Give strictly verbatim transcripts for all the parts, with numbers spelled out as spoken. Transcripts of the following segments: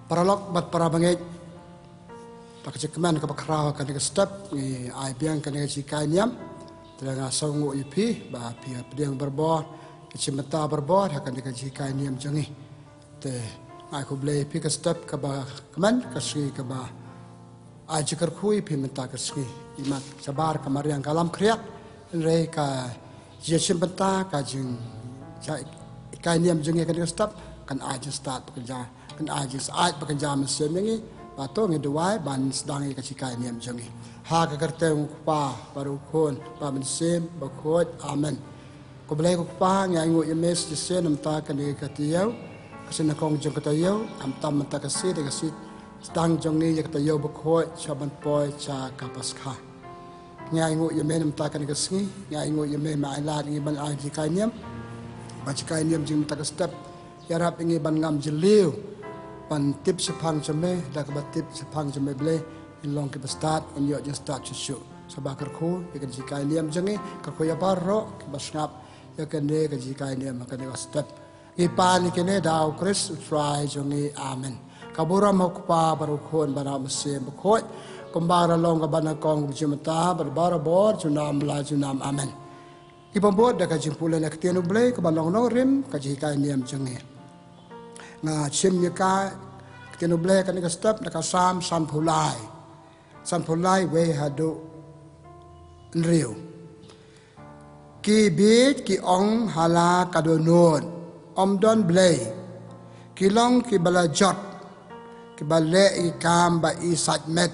Paralok bad para bangeit, ha ka jingkmen kaba khraw ha kane ka step ngi ai biang kane ka jinghikai niam. Te nga sngewnguh ïa phi ba phi pdiang barabor, ka jingmyntoi barabor ha kane ka jinghikai niam jong ngi. Te nga ai khublei ïa phi ka step kaba kmen, ka sngi kaba ai jingkyrkhu ïa phi mynta ka sngi. Imat shabar ka mariang ka lam khriat, hynrei ka jingïashim bynta, ka jinghikai niam jong ngi ha kane ka step kan ai jingstad ba kynja, kan ai jingsyaid ba kynja mynsiem ïa ngi. Bad to ngi duwai ban sdang ïa ka jinghikai niam jong ngi. Ha ka kyrteng u Kpa bad u Khun bad u Mynsiem Bakhuid. Amen. Ko Blei ko Kpa, ngi ainguh ïa me sa shisien namar kane ka taïew, ka sien nyngkong jong ka taïew, khamtam mynta ka sngi, da ka sngi sdang jong ngi ïa ka taïew bakhuid sha ban poi sha ka Paskha. Ngi ainguh ïa me namar kane ka sngi, ngi ainguh ïa me, me ai lad ïa ngi ban ai jinghikai niam, ban jinghikai niam jong ngi mynta ka step. Ïarap ïa ngi ban ngam jylliew ban tip shaphang jong me, da kaba tip shaphang jong me Blei ngin long kiba stad, ngin ïoh jingstad shuh shuh. Sngewbha kyrkhu ïa ka jinghikai niam jong ngi, kyrkhu ïa baroh kiba sngap ïa kane ka jinghikai niam ha kane ka step. Ngi pan ïa kine da u Khrist u Trai jong ngi. Amen. Ka burom ha u Kpa bad u Khun bad u Mynsiem Bakhuid, kumba la long kaba nyngkong, jymmyntoi bad barabor, junom la junom. Amen. Ngi pynbud da ka jingpule na ka ktien u Blei kaba long nongrim ka jinghikai niam jong ngi. Nga shim ïa ka ktien u Blei kane ka step na ka Salm sanphew lai, sanphew lai wei haduh hynriew. Ki bieit ki ong ha la ka dohnud, ym don Blei. Ki long kiba la jot, kiba leh ki kam ba isait met.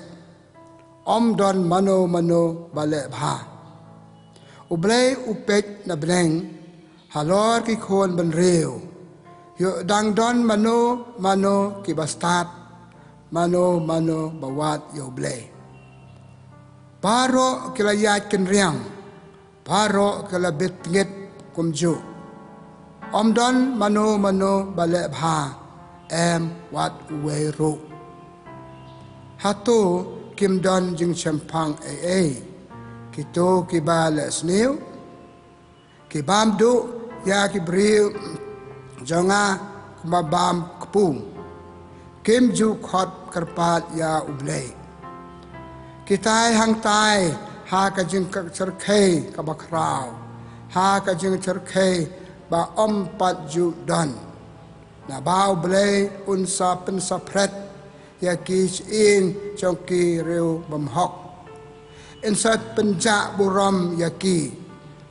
Ym don mano mano ba leh bha. U Blei u peit na bneng halor ki khun bynriew. Ïoh dang don mano mano kiba stad, mano mano ba wad ïa u Blei. Baroh ki la ïaid kynriang, baroh ki la bit tngit kumjuh. Ym don mano mano ba leh bha, em wat uwei ruh. Hato kim don jingshemphang ei ei kito kiba leh sniew? Ki bam duh ïa ki briew jong nga kumba bam kpu. Kim ju khot kyrpad ïa u Blei. Ki tai hangtai ha ka jingshyrkhei kaba khraw, ha ka jingshyrkhei ba ym pat ju don. Naba u Blei un sa pynsaphriang ïa ki shyieng jong ki riew bymhok. Un sa pynjah burom ïa ki,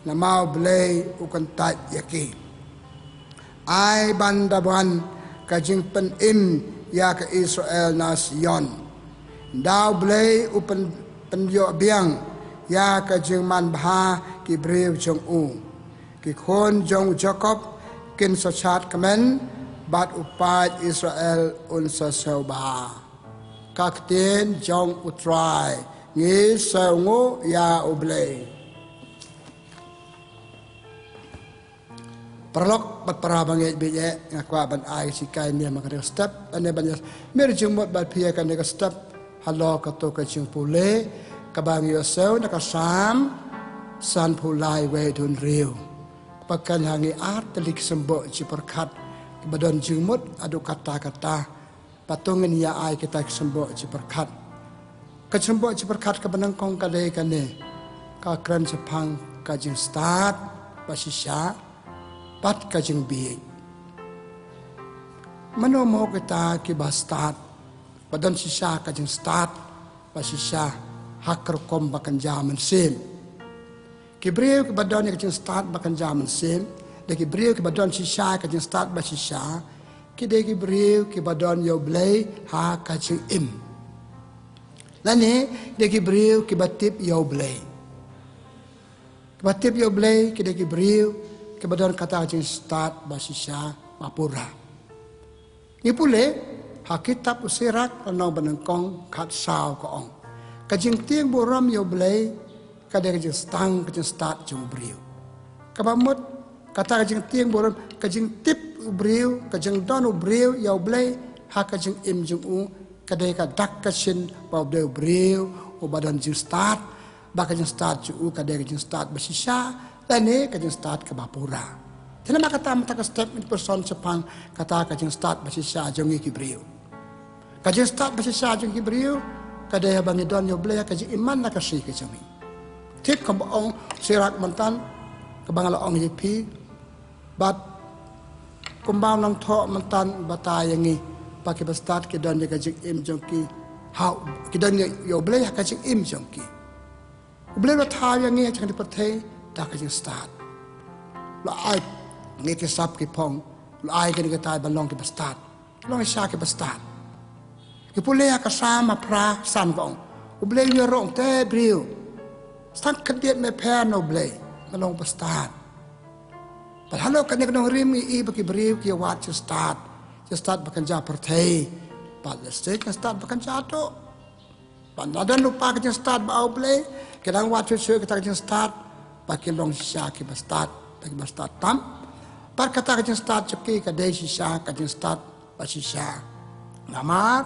namar u Blei u kyntait ïa ki. Ai ban da ban ka jingpynim ïa ka Israel na Sion. Da u Blei u pyn, pynïoh biang ïa ka jingmanbha ki briew jong u. Ki khun jong u Jakob kin sa shad kmen, bad u paid Israel un sa sngewbha. Ka ktien jong u Trai. Ngi sngewnguh ïa u Blei. Paralok bad para bangeit, bad nga kwah ban ai ka jinghikai niam ha kane ka step, ane ban ïa mir jingmut bad phi ha kane ka step halor kato ka jingpule kaba ngi ïohsngew na ka Salm sanphew lai wei haduh hynriew. Ba kren ha ngi ar tylli ki symboh jingpyrkhat kiba don jingmut haduh katta katta. Bad to ngin ïa ai kita ki symboh jingpyrkhat. Ka symboh jingpyrkhat kaba nyngkong ka dei kane, ka kren shaphang ka jingstad ba shisha bad ka jingbieit. Mano mo kita kiba stad, ba don shisha ka jingstad ba shisha ha ka rukom ba kynja mynsiem? Ki briew kiba don ïa ka jingstad ba kynja mynsiem, dei ki briew kiba don shisha ka jingstad ba shisha, ki dei ki briew kiba don ïa u Blei ha ka jingim. Lane dei ki briew kiba tip ïa u Blei. Kiba tip ïa u Blei, ki dei ki briew kiba don kata ka jingstad ba shisha ba pura. Ngi pule ha kitab u Sirak, lynnong ba nyngkong, khatsaw ka ong, ka jingtieng burom ïa u Blei ka dei ka jingstad, ka jingstad jong u briew. Kaba mut, kata ka jingtieng burom, ka jingtip u briew, ka jingdon u briew ïa u Blei ha ka jingim jong u, ka dei ka dak ka shin ba u dei u briew uba don jingstad, ba ka jingstad jong u ka dei ka jingstad ba shisha lane ka jingstad kaba pura. Te namar kata mynta ka step ngin pyrshang shaphang kata ka jingstad ba shisha jong ngi ki briew. Ka jingstad ba shisha jong ki briew ka dei ba ngi don ïa U Blei ha ka jingim man la ka sngi ka jong ngi. Tip kumba ong Sirak myntan, kaba nga la ong ïa phi, bad kumba nongthoh myntan batai ïa ngi ba ki bastad ki don ïa ka jingim jong ki, ha, ki don ïa, ïa U Blei ha ka jingim jong ki. U Blei u la thaw ïa ngi ha kane ka pyrthei da ka jingstad. U la ai ngi ki sap ki phong, u la ai ngi ki tai ban long ki bastad. Long shisha ki bastad. Ngi pule ha ka Salm phra san ka ong, U Blei u ïaroh ïa u briew. Sa tang khyndiat me pher na U Blei, me long bastad. Bad halor kane ka nongrim ngi i ba ki briew ki wad jingstad. Jingstad ba kynja pyrthei. Bad lehse jingstad ba kynja duh. Bad lada lypa ka jingstad ba U Blei, ki dang wad shuh shuh kata ka jingstad, ba ki long shisha ki bastad, ba ki bastad tam. Bad kata ka jingstad jong ki ka dei shisha ka jingstad ba shisha. Namar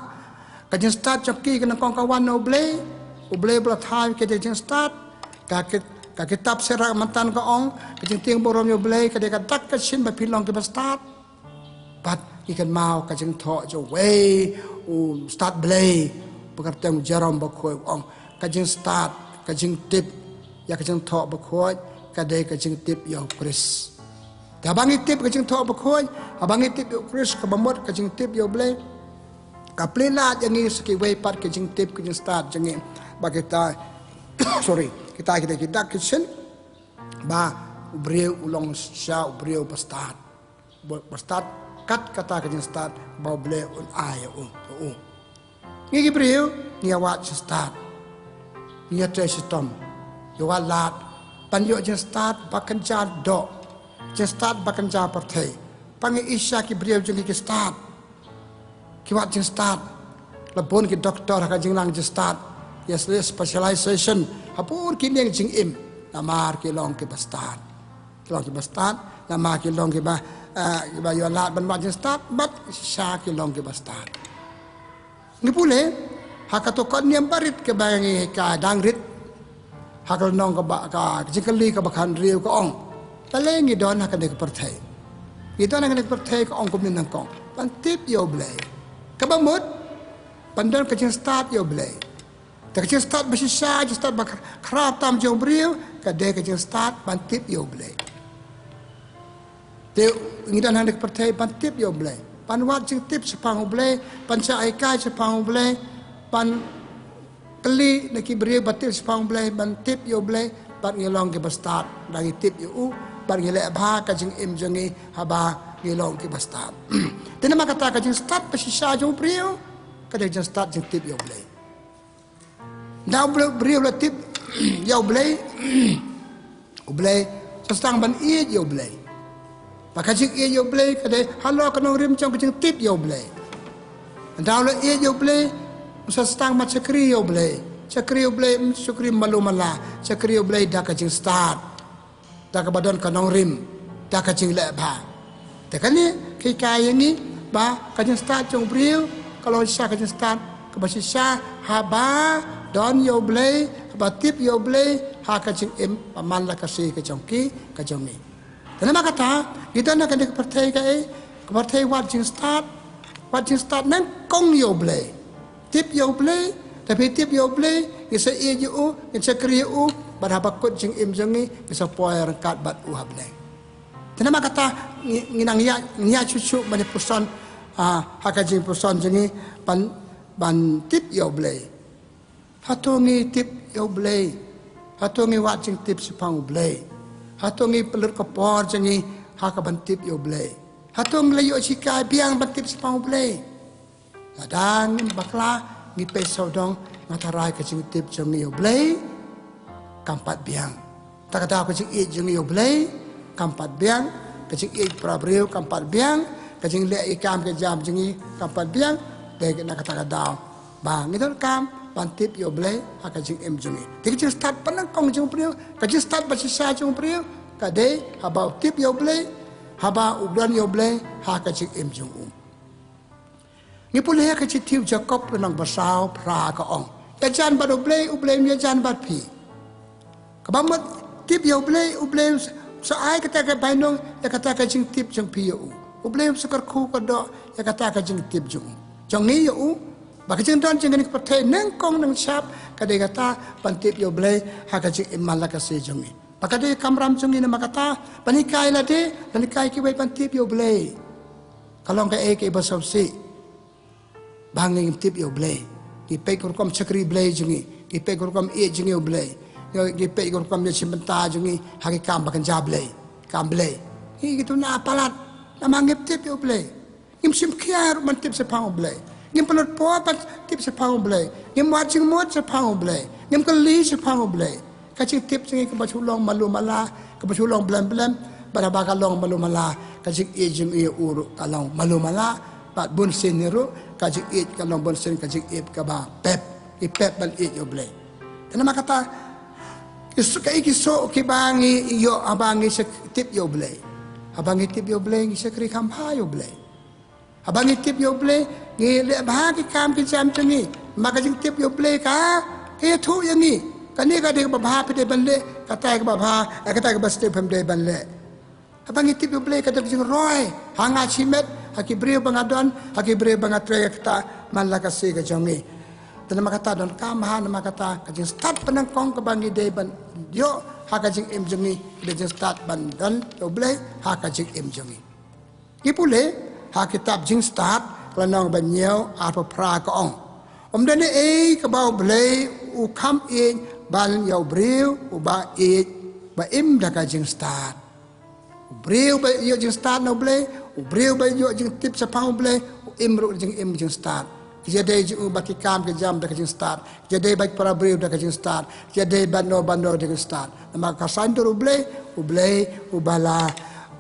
ka jingstad jong ki ka nyngkong ka wan na U Blei, U Blei u la thaw ïa ki da ka jingstad. Ka ki-, ka kitab Sirak myntan ka ong, ka jingtieng burom ïa U Blei ka dei ka dak ka shin ba phi long ki bastad. Bad ngi kynmaw ka jingthoh jong uwei u stad Blei, ba kyrteng Jerome Bakhuid, u ong, ka jingstad, ka jingtip ïa ka jingthoh bakhuid ka dei ka jingtip ïa U Khrist. Te haba ngi tip ka jingthoh bakhuid, haba ngi tip ïa U Khrist, kaba mut ka jingtip ïa U Blei, ka plie lad ïa ngi sa kiwei pat ki jingtip, ki jingstad jong ngi. Ba kita, sorry, kita, kita, kita ki dak ki shin ba u briew u long shisha u briew bastad. Ba, bastad kat kata ka jingstad ba U Blei un ai ïa u, ïa u. Ngi ki briew ngi ïa wad jingstad, ngi ïa trei shitom, ïa wad lad ban ïoh jingstad ba kynja doh, jingstad ba kynja pyrthei. Ba ngi i shisha ki briew jong ngi ki stad, ki wad jingstad. La bun ki doktor ha ka jingnang jingstad, ïa specialization ha bun ki liang jingim, namar ki long ki bastad. Ki long ki bastad namar ki long kiba, eh, kiba ïoh lad ban wad jingstad, bad shisha ki long ki bastad. Ngi pule ha kato ka niam barit kaba ngi ka dang rit ha ka lynnong kaba, ka jingkylli kaba khathynriew ka ong, balei ngi don ha kane ka pyrthei? Ngi don ha kane ka pyrthei, ka ong kumne nyngkong, ban tip ïa U Blei. Kaba mut ban don ka jingstad ïa U Blei. Te ka jingstad ba shisha, jingstad ba khra-, khraw tam jong u briew ka dei ka jingstad ban tip ïa U Blei. Te ngi don ha kane ka pyrthei ban tip ïa U Blei, ban wad jingtip shaphang U Blei, ban shah hikai shaphang U Blei, ban kylli na ki briew ba tip shaphang U Blei, ban tip ïa U Blei, bad ngi long ki bastad da ngi tip ïa u, bad ngi leh bha ka jingim jong ngi haba ngi long ki bastad. Te namar kata ka jingstad ba shisha jong u briew ka dei jingstad jingtip ïa U Blei. Nda u briew, briew la tip ïa U Blei, U Blei, sa sdang ban ïeit ïa U Blei. Ba ka jingïeit ïa U Blei ka dei halor ka nongrim jong ka jingtip ïa U Blei. Nda u la ïeit ïa U Blei, sa sdang ban shakri ïa U Blei. Shakri ïa U Blei, shakri malu mala, shakri ïa U Blei da ka jingstad, da kaba don ka nongrim, da ka jingleh bha. Te kane ka hikai ïa ngi ba ka jingstad jong u briew ka long shisha ka jingstad kaba shisha haba don ïa U Blei, haba tip ïa U Blei ha ka jingim ba man la ka sngi ka jong ki, ka jong ngi. Te namar kata ngi don ha kane ka pyrthei kaei, ka pyrthei wad jingstad, wad jingstad nyngkong ïa U Blei. Tip ïa U Blei, te phi tip ïa U Blei, ngi sa ïeit ïa u, ngi shakri ïa u, bad haba kut jingim jong ngi, ngi sa poi ryngkat bad u ha bneng. Te namar kata ngi, ngi nang ïa, ngi ïa shuh shuh ban ïa puson, ah, ha ka jingpuson jong ngi ban, ban tip ïa U Blei. Hato ngi tip ïa U Blei? Hato ngi wad jingtip shaphang U Blei? Hato ngi pynlut ka por jong ngi ha ka ban tip ïa U Blei? Hato ngi la ïoh shikai biang ban tip shaphang U Blei? Lada ngim bakla, ngi peit sawdong, nga tharai ka jingtip jong ngi ïa U Blei kam pat biang. Ta ka daw ka jingïeit jong ngi ïa U Blei kam pat biang, ka jingïeit para briew kam pat biang, ka jingleh ïa ki kam ki jam jong ngi kam pat biang. Dei na kata ka daw ba ngi donkam ban tip ïa U Blei ha ka jingim jong ngi. Te ka jingstad ba nyngkong jong u briew, ka jingstad ba shisha jong u briew ka dei haba u tip ïa U Blei, haba u don ïa U Blei ha ka jingim jong u. Ngi pule ha ka shithi u Jakob lynnong ba saw phra ka ong, ïajan bad U Blei, U Blei un ïajan bad phi. Kaba mut tip ïa U Blei, U Blei un sa, sa ai kata ka bainong ïa kata ka jingtip jong phi ïa u. U Blei un sa kyrkhu kyrdoh ïa kata ka jingtip jong u, jong ngi ïa u. Ba ka jingdon jong ngi ha kane ka pyrthei nyngkong nyngshap ka dei kata ban tip ïa U Blei ha ka jingim man la ka sngi jong ngi. Ba ka dei ka kamram jong ngi namar kata ban hikai lade, ban hikai kiwei ban tip ïa U Blei. Ka long kaei kaei ba sngewsih ba ngim tip ïa U Blei. Ngi peit ka rukom shakri Blei jong ngi, ngi peit ka rukom ïeit jong ngi ïa U Blei, ngi peit ka rukom ïashim bynta jong ngi ha ki kam ba kynja Blei, kam Blei. Ngi, ngi tuna palat namar ngim tip ïa U Blei. Ngim shim khia ruh ban tip shaphang U Blei. Ngim pynlut por ban tip shaphang U Blei. Ngim wad jingmut shaphang U Blei. Ngim kylli shaphang U Blei. Ka jingtip jong ngi kaba shu long malu mala, kaba shu long blem blem, bad haba ka long malu mala, ka jingïeit jong ngi ïa U ruh ka long malu mala, bad bunsien ruh ka jingïeit ka long bunsien ka jingïeit kaba pep, ngi pep ban ïeit ïa U Blei. Te namar kata, ki su-, kaei ki soh kiba ngi ïoh haba ngi sha tip ïa U Blei. Haba ngi tip ïa U Blei, ngi shakri kham bha ïa U Blei. Haba ngi tip ïa U Blei, ngi leh bha ki kam ki jam jong ngi. Namar ka jingtip ïa U Blei ka, ka ïathuh ïa ngi. Kane ka dei kaba bha phi dei ban leh, katai kaba bha, eh, katai kaba sniew phim dei ban leh. Haba ngi tip ïa U Blei ka dei ka jingroi ha nga shimet, ha ki briew ba nga don, ha ki briew ba nga trei, kata man la ka sngi ka jong ngi. Te namar kata donkam bha, namar kata ka jingstad ba nyngkong kaba ngi dei ban ïoh ha ka jingim jong ngi, ka dei jingstad ban don ïa U Blei ha ka jingim jong ngi. Ngi pule ha kitab Jingstad, ka lynnong ba hynñiew, arphew phra ka ong: Ym don ei ei kaba U Blei u kham ïeit ban ïa u briew uba ïeit, ba im da ka jingstad. U briew ba ïoh jingstad na U Blei, u briew ba ïoh jingtip shaphang U Blei, u im ruh jingim jingstad. Ki ïadei jong u bad ki kam ki jam da ka jingstad. Ki ïadei bad para briew da ka jingstad. Ki ïadei bad no bad no da ka jingstad. Namar ka saiñdur U Blei, U Blei uba la,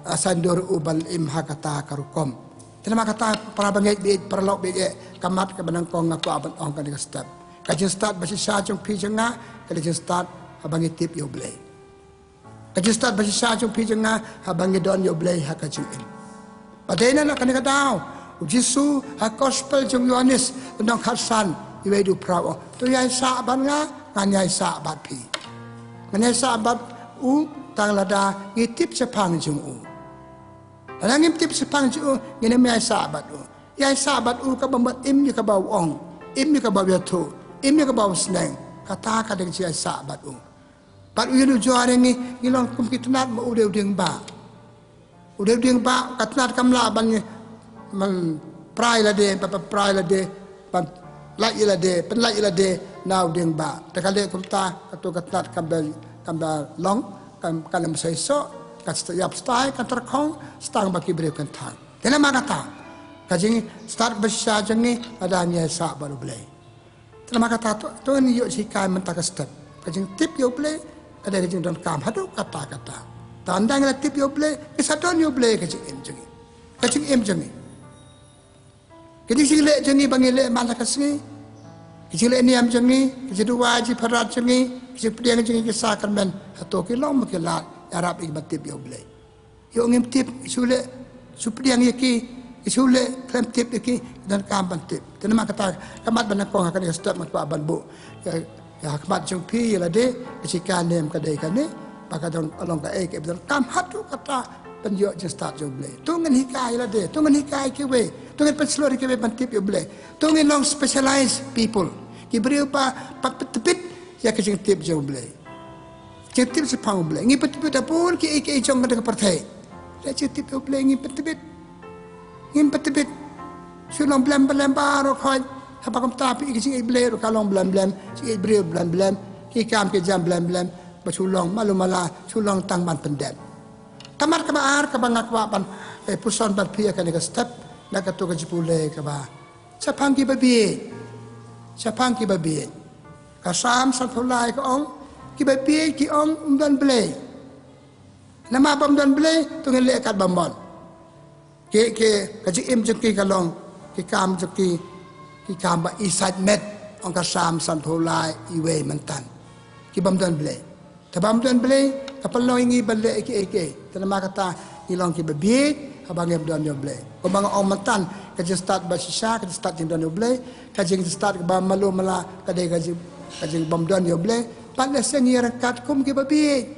ah, saiñdur u ban im ha kata ka rukom. Te namar kata, para bangeit baieit, para lok baieit, ka mat kaba nyngkong nga kwah ban ong ha kane ka step. Ka jingstad ba shisha jong phi jong nga ka dei jingstad haba ngi tip ïa U Blei. Ka jingstad ba shisha jong phi jong nga haba ngi don ïa U Blei ha ka jingim. Ba dei na kane ka daw, U Jisu ha Gospel jong u Ïoannis, lynnong khatsan, uwei haduh phra u ong: To ïaisah bad nga, ngan ïaisah bad phi. Ngan ïaisah bad u tang lada ngi tip shaphang jong u. Lada ngim tip shaphang jong u, ngin ym ïaisah bad u. Ïaisah bad u ka bym, im ïa kaba u ong, im ïa kaba u ïathuh, im ïa kaba u sneng. Kata ka dei ka jingïaisah bad u. Bad u ïanujor ïa ngi, ngi long kum ki tnat, ma u dei u dieng bah. U dei u dieng bah, ka tnat kam lah ban, ban prai lade, ban, ban prai lade, ban lait ïa lade, pynlait ïa lade na u dieng bah. Te ka leh kumta, kato ka tnat kam da, kam da long, kam, kam da ym seisoh, ka sta-, ïap stai, kan tyrkhong, sdang ba ki briew kan thang. Te namar kata, ka jingstad ba shisha jong ngi, lada ngi ïaisah bad U Blei. Te namar kata to, to ngin ïoh jinghikai mynta ka step. Ka jingtip ïa U Blei ka dei ka jingdonkam haduh katta katta. Tang ynda ngi la tip ïa U Blei, ngi sa don ïa U Blei ha ka jingim jong ngi. Ka jingim jong ngi. Ka jingleh jong ngi ba ngi leh man la ka sngi. Ka jingleh niam jong ngi, ka jingduwai jingpyrkhat jong ngi, ka jingpdiang jong ngi ki sakramen, hato ki long ma ki lad ïarap ïa ngi ban tip ïa U Blei. Ïoh ngim tip, shu leh, shu pdiang ïa ki, shu leh khlem tip ïa ki, donkam ban tip. Te namar kata, ka mat ba nyngkong ha kane ka step nga kwah ban buh ïa, ïa ha khmat jong phi ïa lade, ka jingkren ka dei kane, ba ka don, ka long kaei kaba donkam haduh katta ban ïoh jingstad jong U Blei. To ngin hikai ïa lade, to ngin hikai ïa kiwei, to ngin pynshlur ïa kiwei ban tip ïa U Blei. To ngin long specialized people. Ki briew ba, ba pyntbit ïa ka jingtip jong U Blei. Jingtip shaphang U Blei. Ngi pyntbit da bun kiei kiei jong ka pyrthei. Lada jingtip ïa U Blei ngim pyntbit. Ngim pyntbit. Shu long blem blem baroh khoit. Haba kumta phi ïa ka jingïeit Blei ruh ka long blem blem. Jingïeit briew blem blem. Ki kam ki jam blem blem. Ba shu long malu mala, shu long tang ban pyndep. Ka mat kaba ar kaba nga kwah ban, eh, puson bad phi ha kane ka step. Na kato ka jingpule kaba shaphang kiba bieit. Shaphang kiba bieit. Ka Salm sanphew lai ka ong, kiba bieit ki ong ym don Blei. Namar bym don Blei, to ngin leh katba mon. Ki, ki, ka jingim jong ki ka long, ki kam jong ki, ki kam ba isaitmet, ong ka Salm sanphew lai, uwei mynta. Ki bym don Blei. Te bym don Blei, ka pynlong ïa ngi ban leh kiei kiei. Te namar kata, ngi long kiba bieit, haba ngim don ïa U Blei. Kumba nga ong mynta, ka jingstad ba shisha, ka jingstad jingdon ïa U Blei, ka jingstad kaba malu mala, ka dei ka jing, ka jingbym don ïa U Blei. Bad lehse ngi ryngkat kum kiba bieit.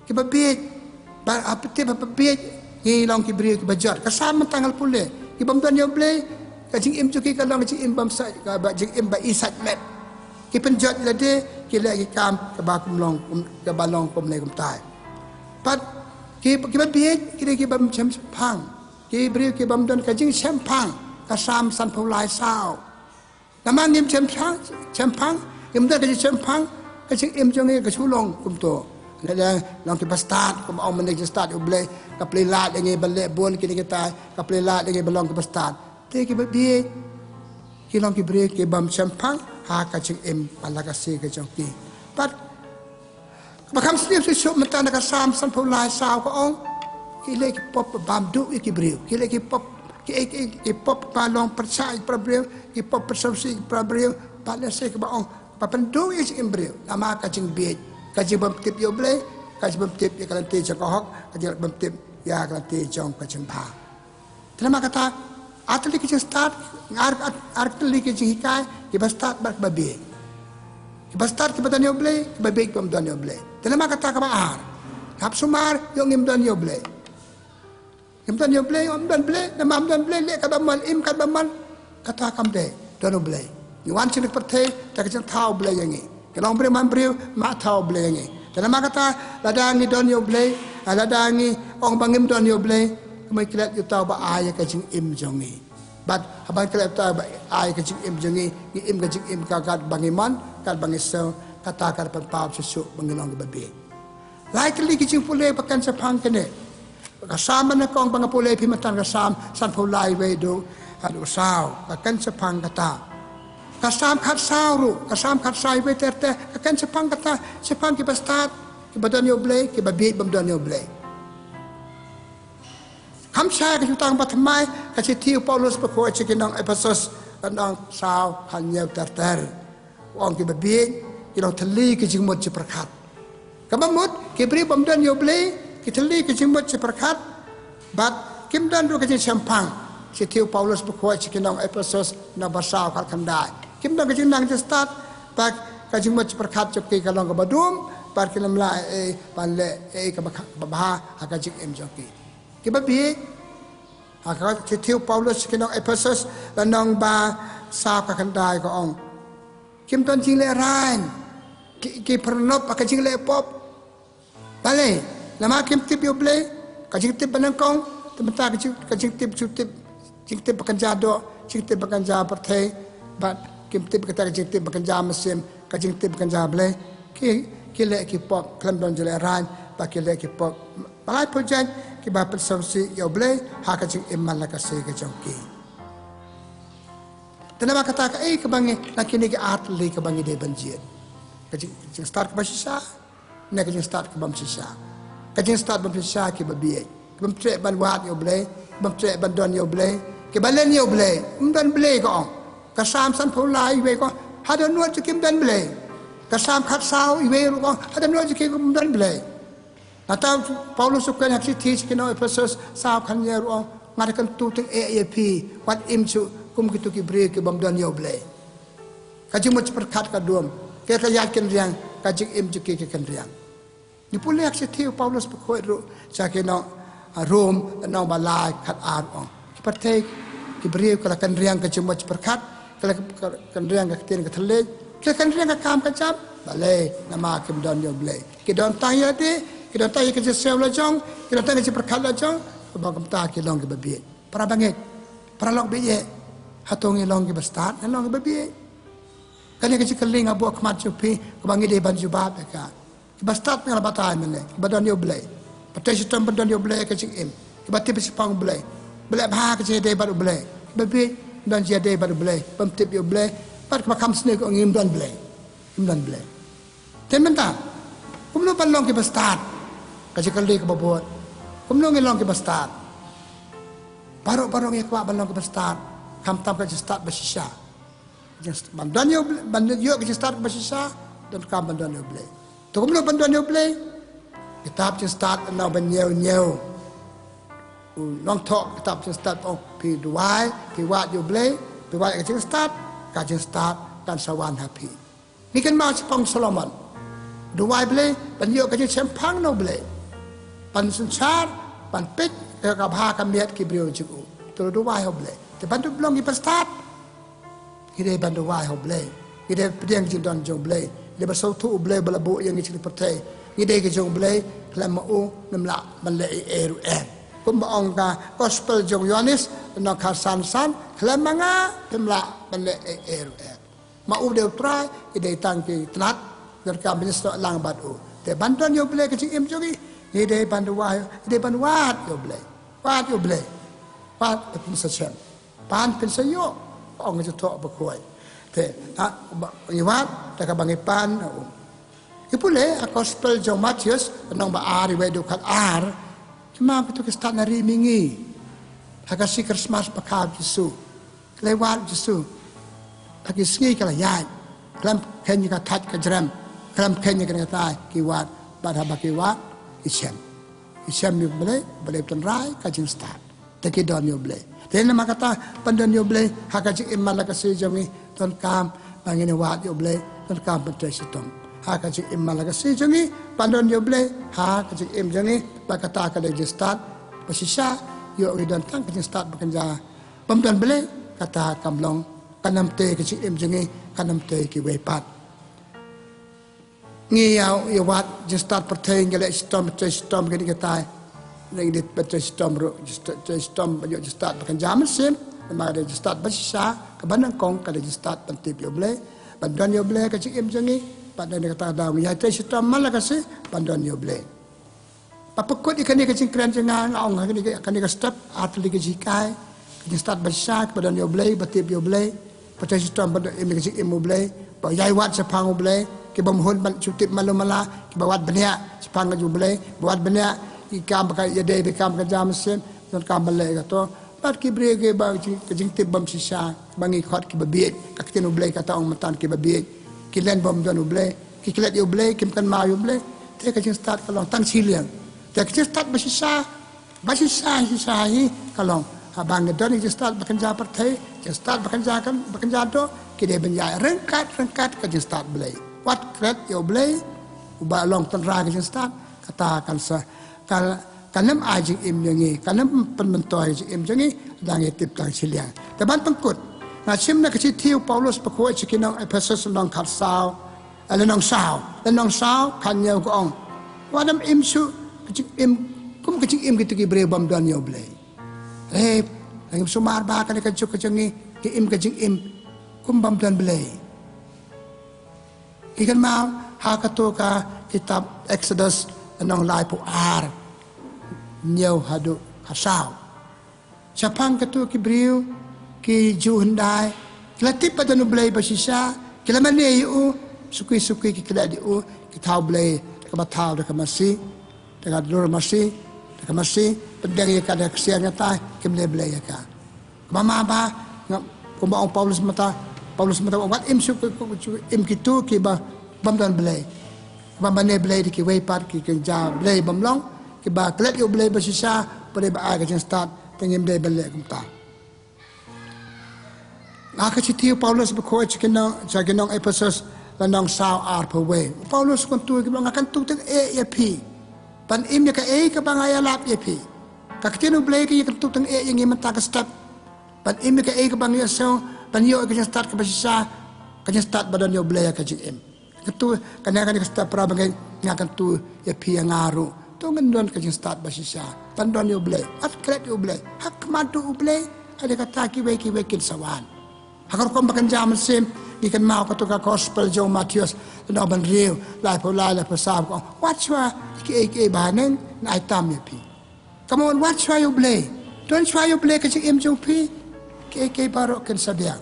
Kiba bieit. Bad haba tip haba bieit, ngi long ki briew kiba jot. Ka Salm mynta nga la pule. Ki bym don ïa U Blei, Ka jingim jong ki ka long ka jingim bym sait, ka ba jingim ba i sait met. Ki pynjot lade, ki leh ki kam kaba kum long, kum, kaba long kumne kumtai. Pat ki, kiba bieit ki dei ki bym shemphang. Ki briew ki bym don ka jingshemphang, ka Salm sanphew lai saw. Namar ngim shemphang, shemphang, ngim don ka jingshemphang, ka jingim jong ngi ka shu long kumto. Lada long kiba stad, kumba ong mynne ki stad U Blei, ka plie lad ïa ngi ban leh bun kine kitai, ka plie lad ïa ngi ban long kiba stad. Te kiba bieit ki long ki briew ki bym shemphang ha ka jingim ba la ka sngi ka jong ki. Bad kaba kham sniew shuh shuh mynta na ka Salm sanphew lai saw ka ong, ki leh ki pop ba bam duh ïa ki briew, ki leh ki pop, ki, ki, ki pop ba long pyrshah ïa ki para briew, ki pop pynsngewsih ïa ki para briew. Bad lehse kaba ong ba pynduh ïa ka jingim briew namar ka jingbieit, ka jingbymtip ïa U Blei, ka jingbymtip ïa ka lynti jong ka hok, ka jingbymtip ïa ka lynti jong ka jingbha. Te namar kata, ar tylli ki jingstad, ar, ar, ar tylli ki jinghikai, kiba stad bad kiba bieit. Kiba stad kiba don ïa U Blei, kiba bieit kibym don ïa U Blei. Te namar kata kaba ar, hap sumar ïoh ngim don ïa U Blei. Ngim don ïa U Blei, ym don Blei, namar ym don Blei, leh katba mon, im katba mon. Kata kam dei don U Blei. Ngi wan sha kane ka pyrthei da ka jingthaw U Blei ïa ngi. Ngi long briew man briew, ma thaw U Blei ïa ngi. Te namar kata, lada ngi don ïa U Blei, ah, lada ngi ong ba ngim don ïa U Blei, kumno ngi klet ïa uta uba ai ïa ka jingim jong ngi. Bad haba ngi klet ïa uta uba ai ïa ka jingim jong ngi, ngi im ka jingim ka katba ngi mon, katba ngi sngew, kata ka pynpaw shuh shuh ba ngi long kiba bieit. Lai tylli ki jingpule ba kan shaphang kane. Ka Salm ba nyngkong ba nga pule ïa phi mynta ka Salm sanphew lai wei haduh, haduh saw, ka kan shaphang kata. Ka Salm khatsaw ruh, ka Salm khatsaw wei ter ter, ka kan shaphang kata, shaphang kiba stad, kiba don ïa U Blei, kiba bieit bym don ïa U Blei. Kham shai ka jutang ba thymmai, ka shithi u Paulus ba khuid sha ki nong Ephesus, lynnong saw, khathynñiew ter ter. U ong kiba bieit ki long thylli ki jingmut jingpyrkhat. Kaba mut, ki briew bym don ïa U Blei ki thylli ki jingmut jingpyrkhat, bad kim don ruh ka jingshemphang. Shithi u Paulus ba khuid sha ki nong Ephesus, lynnong ba saw, khatkhyndai. Kim don ka jingnang jingstad bad ka jingmut jingpyrkhat jong ki ka long kaba dum, bad kim lah ei ei ban leh ei ei kaba kha-, kaba bha ha ka jingim jong ki. Kiba bieit, ha ka shithi u Paulus sha ki nong Ephesus, lynnong ba saw, khatkhyndai, ka ong, kim don jinglehrain, ki, ki pynlong ha ka jingleh pop. Balei? Namar kim tip ïa U Blei, ka jingtip ba nyngkong, te mynta ka jing, ka jingtip, jingtip, jingtip ba kynja doh, jingtip ba kynja pyrthei, bad kim tip kata ka jingtip ba kynja mynsiem, ka jingtip ba kynja Blei, ki, ki leh ki pop khlem don jinglehrain, bad ki leh ki pop ba laiphew jait kiba pynsngewsih ïa U Blei ha ka jingim man la ka sngi ka jong ki. Te namar kata kaei kaba ngi, na kine ki ar tylli kaba ngi dei ban jied? Ka jing, jingstad kaba shisha, ne ka jingstad kaba bym shisha? Ka jingstad bym shisha kiba bieit, kibym treh ban wad ïa U Blei, kibym treh ban don ïa U Blei, kiba len ïa U Blei, ym don Blei ka ong. Ka Salm sanphew lai wei ka ong, haduh nud jong kim don Blei. Ka Salm khatsaw wei ruh ka ong, haduh nud jong kim ym don Blei. Nangta u Paulus u kren ha ka shithi sha ki nong Ephesus saw, khathynñiew ruh u ong, nga da kyntu tyngeh ïa phi, wat im shuh kum kito ki briew ki bym don ïa U Blei. Ka jingmut jingpyrkhat ka dum, ki ka ïaid kynriang, ka jingim jong ki ka kynriang. Ngi pule ha ka shithi u Paulus ba khuid ruh sha ki nong, ah, Rom, lynnong ba lai, khatar, u ong, ki pyrthei, ki briew ki la kynriang ka jingmut jingpyrkhat, ki la, ki la kynriang ka ktien ka thylliej, ki la kynriang ka kam ka jam. Balei? Namar kim don ïa U Blei. Ki don tang ïa lade, ki don tang ïa ka jingsngew la jong, ki don tang ïa ka jingpyrkhat la jong, kaba kumta ki long kiba bieit. Para bangeit, para lok baieit, hato ngi long kiba stad ne long kiba bieit? Kane ka jingkylli nga buh ha khmat jong phi, kaba ngi dei ban jubab ïa ka. Kiba stad nga la batai mynne, kiba don ïa U Blei. Pyrthei shitom ba don ïa U Blei ha ka jingim, kiba tip shaphang U Blei, ba leh bha ha ka jingïadei bad U Blei. Kiba bieit, don jingïadei bad U Blei, bym tip ïa U Blei, bad kaba kham sniew ka ong ngim don Blei. Ngim don Blei. Te mynta, kumno ban long kiba stad? Ka jingkylli kaba bud, kumno ngin long kiba stad? Baroh baroh ngi kwah ban long kiba stad, khamtam ka jingstad ba shisha. Jingst-, ban don ïa U Blei, ban ïoh ka jingstad kaba shisha, donkam ban don ïa U Blei. To kumno ban don ïa U Blei? Kitab Jingstad lynnong ba hynñiew hynñiew. U nongthoh kitab Jingstad u ong, phi duwai, phi wad ïa U Blei, phi wad ïa ka jingstad, ka jingstad kan sa wan ha phi. Ngi kynmaw shaphang u Solomon. Duwai Blei ban ïoh ka jingshemphang na U Blei, ban synshar, ban peit ïa ka bha ka miat ki briew jong u. To duwai ha U Blei. Te ban dup long ngi ban stad, ngi dei ban duwai ha U Blei. Ngi dei pdiang jingdon jong U Blei. Ngi dei ban sngewthuh U Blei ba la buh ïa ngi sha kane ka pyrthei. Ngi dei ki jong U Blei, khlem ma u ngim lah ban leh ei ei ruh em. Kumba ong ka gospel jong u Ïoannis, lynnong khatsan san, khlem ma nga ngim lah ban leh ei ei ruh em. Ma u dei U Trai, ngi dei tang ki tnat, donkam ban ïasnoh lang bad u. Te ban don ïa U Blei ka jingim jong ngi, ngi dei ban duwai, ngi dei ban wad ïa U Blei. Wad ïa U Blei. Wad ïa U Blei, shisha. Pan pynshah ïoh, ong ka jingthoh bakhuid. Te, ha, ba, ngi wad, te kaba ngi pan, ha u. Ngi pule, ha gospel jong u Mathaios, lynnong ba ar, iwei haduh khatar. Ki ma, kitu ki stad na ri mihngi. Ha ka sngi Christmas ba kha u Jisu. Ki la wad u Jisu. Ha ki sngi ki la ïaid. Khlem kheiñ ïa ka thait ka jrem. Khlem kheiñ ïa kane ka tai, ki wad. Bad haba ki wad, ki shem. Ki shem ïa U Blei, U Blei u tynrai ka jingstad. Te ki don ïa U Blei. Te namar kata, ban don ïa U Blei, ha ka jingim man la ka sngi jong ngi, donkam ba ngin wad ïa U Blei, donkam ban trei shitom. Ha ka jingim man la ka sngi jong ngi, ban don ïa U Blei, ha ka jingim jong ngi, ba kata ka dei jingstad ba shisha, ïoh ngi don tang ka jingstad ba kynja. Bym don Blei, kata kam long, kan ym tei ka jingim jong ngi, kan ym tei kiwei pat. Ngi ïa, ïa wad jingstad pyrthei, ngi leh shitom, trei shitom, kine kitai. Ngi dei ban trei shitom ruh, jingstad, trei shitom, ban ïoh jingstad ba kynja mynsiem, namar ka dei jingstad ba shisha, kaba nyngkong, ka dei jingstad ban tip ïa U Blei, ban don ïa U Blei ka jingim jong ngi, ban don ïa kata ka daw ngi ïa trei shitom man la ka sngi, ban don ïa U Blei. Ba pynkut ïa kane ka jingkren jong nga, nga ong ha kane ka, kane ka step, ar tylli ka jinghikai, ka jingstad ba shisha, ba don ïa U Blei, ba tip ïa U Blei, ba trei shitom, ba don im ïa ka jingim U Blei, ba ïai wad shaphang U Blei, ki bym hun ban shu tip malu mala, kiba wad bniah shaphang U Blei, ba wad bniah, ki kam ba ka ïadei, ki kam ka jam mynsiem, donkam ban leh ïa kato. Bad ki briew kiba jing, ka jingtip bym shisha, ba ngi khot kiba bieit, ka ktien U Blei kata ong mynta kiba bieit, ki len bym don U Blei, ki klet ïa U Blei, kim kynmaw ïa U Blei, te ka jingstad ka long tang shiliang. Te ka jingstad ba shisha, ba shisha, shisha hi ka long. Haba ngi don jingstad ba kynja pyrthei, jingstad ba kynja kan, ba kynja doh, ki dei ban ïaid ryngkat, ryngkat ka jingstad Blei. Wat klet ïa U Blei, uba long tynrai ka jingstad, kata kan sa, kan, kan ym ai jingim ïa ngi, kan ym pynmyntoi jingim jong ngi, lada ngi tip tang shiliang. Te ban pynkut, nga shim na ka shithi u Paulus bakhuid sha ki nong Ephesus lynnong khatsaw, lynnong saw, lynnong saw, khathynñiew ka ong. Wat nym im shuh ka jingim, kum ka jingim kito ki briew bym don ïa U Blei. Hynrei, ngim sumar ba kane ka juk ka jong ngi, ngi im ka jingim, kum bym don Blei. Ngi kynmaw, ha kato ka kitab Exodus, lynnong laiphew ar, hynñiew haduh khatsaw. Shaphang kito ki briew, ki Jiw hyndai, ki la tip ba don U Blei ba shisha, ki la mane ïa u, suki suki ki klet ïa u, ki thaw Blei, da kaba thaw da ka masi, da ka dur masi, da ka masi, pynbiang ïa ka da ka ksiar, nangta kim leh Blei ïa ka. Kaba ma ba, nga, kumba ong Paulus mynta, Paulus mynta, wat im shuh, im kito kiba bym don Blei. Ba mane Blei da kiwei pat ki kynja Blei bym long, kiba klet ïa U Blei ba shisha, ba dei ba ai ka jingstad, te ngim dei ban leh kumta. Ha ka shithi u Paulus bakhuid sha ki nong, sha ki nong Ephesus, lynnong saw arphew wei. U Paulus u kyntu ïa ki ba nga kyntu tyngeh ïa phi. Ban im ïa kaei kaba nga ïalap ïa phi. Ka ktien U Blei ka ïakyntu tyngeh ïa ngi mynta ka step. Ban im ïa kaei kaba ngi ïohsngew, ban ïoh ïa ka jingstad kaba shisha, ka jingstad ba don ïa U Blei ha ka jingim. Kyntu, kane, kane ka step para bangeit, nga kyntu ïa phi ïa nga ruh. To ngin don ka jingstad ba shisha. Ban don ïa U Blei. Wat klet ïa U Blei. Ha khmat U Blei. Hynrei kata kiwei kiwei kin sa wan. Ha ka rukom ba kynja mynsiem, ngi kynmaw kato ka gospel jong u Mathaios, lynnong ba hynriew, laiphew lai, laiphew saw, ka ong, wat shuwa ïa kiei kiei ba haneng, ngan ai tam ïa phi. Come on, wat shuwa ïa U Blei. Don shuwa ïa U Blei ka jingim jong phi. Kiei kiei baroh kin sa biang.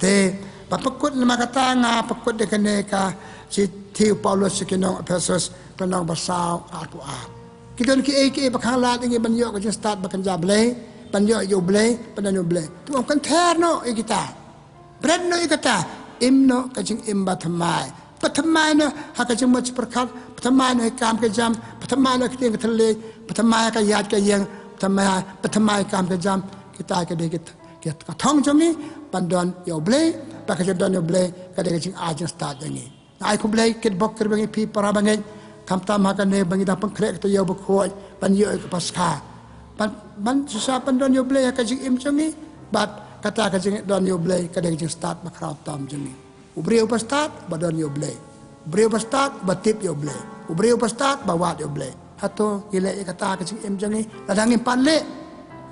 Te, ba pynkut namar kata nga pynkut da kane ka shithi u Paulus sha ki nong Ephesus, ka lynnong ba saw, arphew ar. Ki don kiei kiei ba khanglad ïa ngi ban ïoh ka jingstad ba kynja Blei, ban ïoh ïa U Blei, ban don ïa U Blei. Te ym kynther noh ïa kita. Bret noh ïa kata, im noh ka jingim ba thymmai. Ba thymmai noh ha ka jingmut jingpyrkhat, ba thymmai noh ha ki kam ki jam, ba thymmai noh ha ka ktien ka thylliej, ba thymmai ha ka ïaid ka ïeng, ba thymmai, ba thymmai ha ki kam ki jam, kita ki dei ki, ki, ka thong jong ngi, ban don ïa U Blei, ba ka jingdon ïa U Blei, ka dei ka jingai jingstad jong ngi. Nga ai khublei kitbok kitrwiang ïa phi para bangeit, khamtam ha kane ba ngi dang pynkhreh ka taïew bakhuid, ban ïoh ïa ka Paskha. Ban, ban shisha ban don ïa U Blei ha ka jingim jong ngi, Bad kata ka jingdon ïa U Blei ka dei ka jingstad ba khraw tam jong ngi. U briew ba stad ba don ïa U Blei. U briew ba stad ba tip ïa U Blei. U briew ba stad ba wad ïa U Blei. Hato ngi leh ïa kata ka jingim jong ngi? Lada ngim pat leh,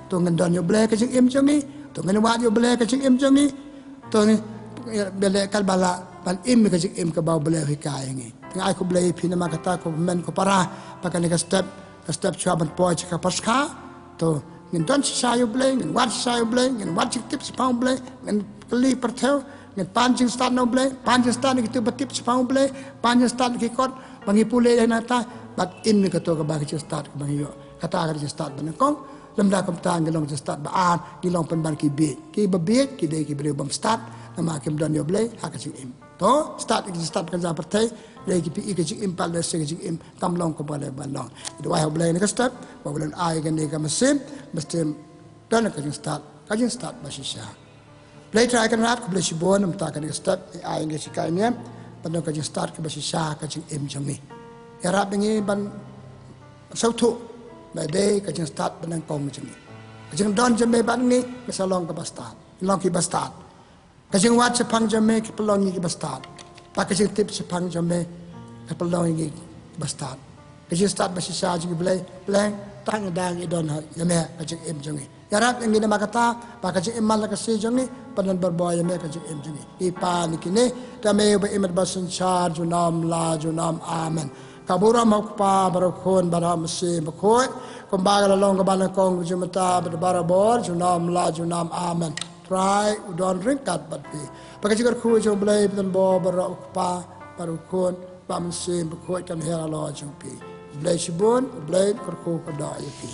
to ngin don ïa U Blei ka jingim jong ngi? To ngin wad ïa U Blei ka jingim jong ngi? To ngin, ïa, ba leh kat ba lah ban im ïa ka jingim kaba U Blei u hikai ïa ngi. Nga ai khublei ïa phi namar kata ko kmen ko para, ba kane ka step, ka step shuwa ban poi sha ka Paskha. To ngin don shisha ïa U Blei, ngin wad shisha ïa U Blei, ngin wad jingtip shaphang U Blei, ngin kylli pyrthew, ngin pan jingstad na U Blei, pan jingstad na kito ba tip shaphang U Blei, pan jingstad na ki kot ba ngi pule ïa nangta, bad im ïa kato kaba ka jingstad kaba ngi ïoh. Kata ka jingstad ba nyngkong. Lymda kumta ngi long jingstad ba ar, ngi long pynban ki bieit. Ki ba bieit ki dei ki briew bym stad namar kim don ïa U Blei ha ka jingim. To stad ïa ka jingstad ba kynja pyrthei, lei ki phi ïa ka jingim pat lei sha ka jingim kam long kumba lei ban long. Ngi duwai ha U Blei ha kane ka step ba U Blei un ai kane ka mynsiem, mynsiem don ka jingstad, ka jingstad ba shisha. Blei Trai Kynrad, khublei shibun namar kane ka step, ngi ai ngi shikai niam ban don ka jingstad kaba shisha ha ka jingim jong ngi. Ïarap ïa ngi ban sngewthuh ba dei ka jingstad ba nyngkong jong ngi. Ka jingdon jong me bad ngi, ngi sa long kaba stad, ngi long kiba stad. Ka jingwad shaphang jong me ka pynlong ngi kiba stad. Bad ka jingtip shaphang jong me ka pynlong ngi kiba stad. Ka jingstad ba shisha jong ngi Blei, Blei, tang ïa ngi don ha ïa me ha ka jingim jong ngi. Ïarap ïa ngi namar kata ba ka jingim man la ka sngi jong ngi, pynlong barabor ïa me ha ka jingim jong ngi. Ngi pan ïa kine da me uba im bad ba synshar junom la junom. Amen. Ka burom ha U Kpa bad U Khun bad U Mynsiem Bakhuid, kumba ka la long kaba nyngkong, mynta bad barabor junom la junom. Amen. Trai u don ryngkat bad phi. Ba ka jingkyrkhu jong U Blei ba don bor baroh, U Kpa bad U Khun bad U Mynsiem Bakhuid kan her halor jong phi. Blei shibun, Blei kyrkhu kyrdoh ïa phi.